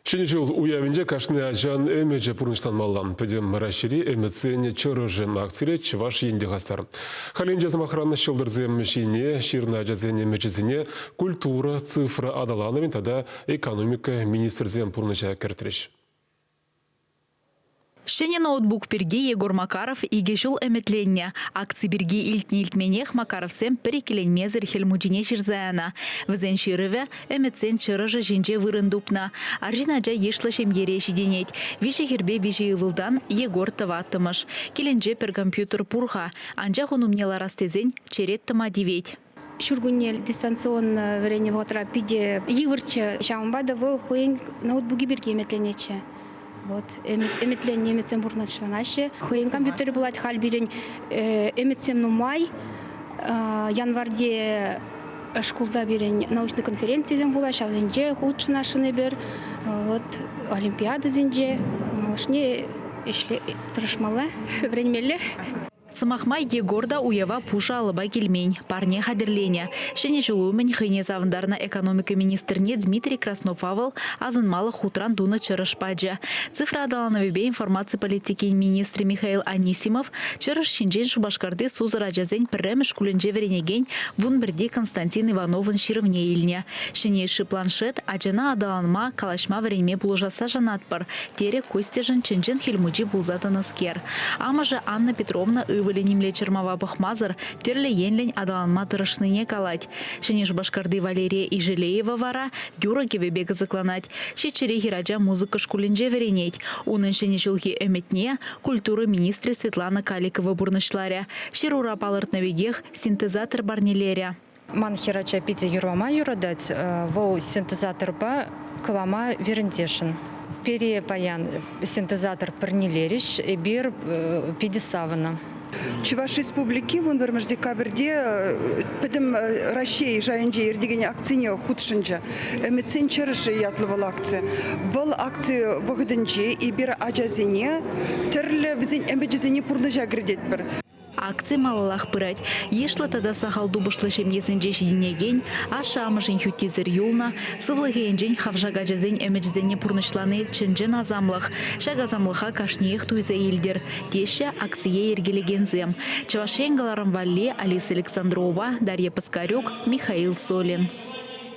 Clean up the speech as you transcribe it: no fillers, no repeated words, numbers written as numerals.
Ҫӗнӗ ҫул уявӗнче кашни ачан ӗмӗчӗ пурнӑҫланмалла. Пӗтӗм Раҫҫейри ӗмӗтсен чӑрӑшӗ акцире Чӑваш Ен те хастар. Халӗнче, сӑмахран, ҫӑлтӑрсем ҫине ҫырнӑ ачасен ӗмӗчӗсене культура, цифра аталанӑвӗн тата экономика министрӗсем пурнӑҫа кӗртрӗҫ. Ҫӗнӗ ноутбук пирки Егор Макаров икӗ ҫул ӗмӗтленнӗ. Акци пирки илтнӗ-илтменех Макаровсем пӗр иккӗленмесӗр Хӗл Мучине ҫырса янӑ. Вӗсен ҫырӑвӗ ӗмӗтсен чӑрӑшӗ ҫинче вырӑн тупнӑ. Арҫын ача йышлӑ ҫемьере ҫитӗнет. Виҫӗ хӗрпе виҫӗ ывӑлтан Егор тӑваттӑмӗш. Килӗнче пӗр компьютер пур-ха, анчах ун умне ларас тесен черет тӑма тивет. Ҫуркунне дистанционно вӗреннӗ вӑхӑтра питӗ йывӑрччӗ. Ҫавӑнпа та вӑл хӑйӗн ноутбукӗ пирки ӗмӗтленетчӗ. Вот ӗмӗтленнӗ ӗмӗтсем пурнӑҫланаҫҫӗ. Хӑйӗн компьютерӗ пулать халь пирӗн ӗмӗтсем нумай. Январьте шкулта пирӗн научный конференцисем пулаҫ, ҫавсенче хутшӑнасшӑн эпир. Вот олимпиадӑсенче малашне ӗҫле тӑрӑшмалла, вӗренмелле. Сӑмах май, Егор та уява пушӑ алӑпа килмен, парне хатӗрленӗ. Ҫӗнӗ ҫул умӗн хӑйне савӑнтарнӑ экономика министрне Дмитрий Краснова вӑл асӑнмалӑх хутран тунӑ чӑрӑш пачӗ. Цифра аталанӑвӗпе информаци политикин министрӗ Михаил Анисимов чӑрӑш ҫинчен Шупашкарти сусӑр ачасен пӗрремӗш шкулӗнче вӗренекен вунпӗрти Константин Ивановӑн ҫырӑвне илнӗ. Ҫӗнӗ йышши планшет ачана аталанма, калаҫма вӗренме пулӑшасса шанатпӑр, терӗ Костьӑшӑн чӑн-чӑн Хӗл Мучи пулса тӑнӑскер. Амӑшӗ Анна Петровна ывӑлӗ нимле чӑрмава пӑхмасӑр тӗрлӗ енлӗн аталанма тӑрӑшнине калать. Ҫӗнӗ Шупашкарти Валерия Ижелеева вара юрӑ-кӗвӗпе кӑсӑкланать. Ҫиччӗре хӗрача музыка шкулӗнче вӗренет. Унӑн ҫӗнӗ ҫулхи ӗмӗтне культура министрӗ Светлана Каликова пурнӑҫларӗ. Ҫырура палӑртнӑ пекех синтезатор парнелерӗ. Ман хӗрача питӗ юрлама юратать. Вӑл синтезаторпа кӑлама вӗрентесшӗн. Пире паян синтезатор парнелерӗҫ, эпир питӗ савӑннӑ. Чӑваш Республики 11 декабрьте пӗтӗм Раҫҫей шайӗнче иртекен акцине хутшӑнчӗ. Ӗмӗтсен чӑрӑшӗ ятлӑ вӑл акци. Вӑл акци вӑхӑтӗнче эпир ачасене тӗрлӗ вӗсен ӗмӗчӗсене пурнӑҫа кӗртетпӗр. Акци малаллах пырать. Йышлӑ тата сахал тупӑшлӑ ҫемьесенче ҫитӗнекен, ашшӗ-амӑшӗн хӳттисӗр юлнӑ, сывлӑхӗ енчен хавшак ачасен ӗмӗчӗсене пурнӑҫлани чӑн-чӑн асамлӑх. Ҫак асамлӑха кашниех туйса илтӗр, теҫҫӗ акцие йӗркелекенсем. Чӑваш Ен кӑларӑм валли Алиса Александрова, Дарья Паскарюк, Михаил Солин.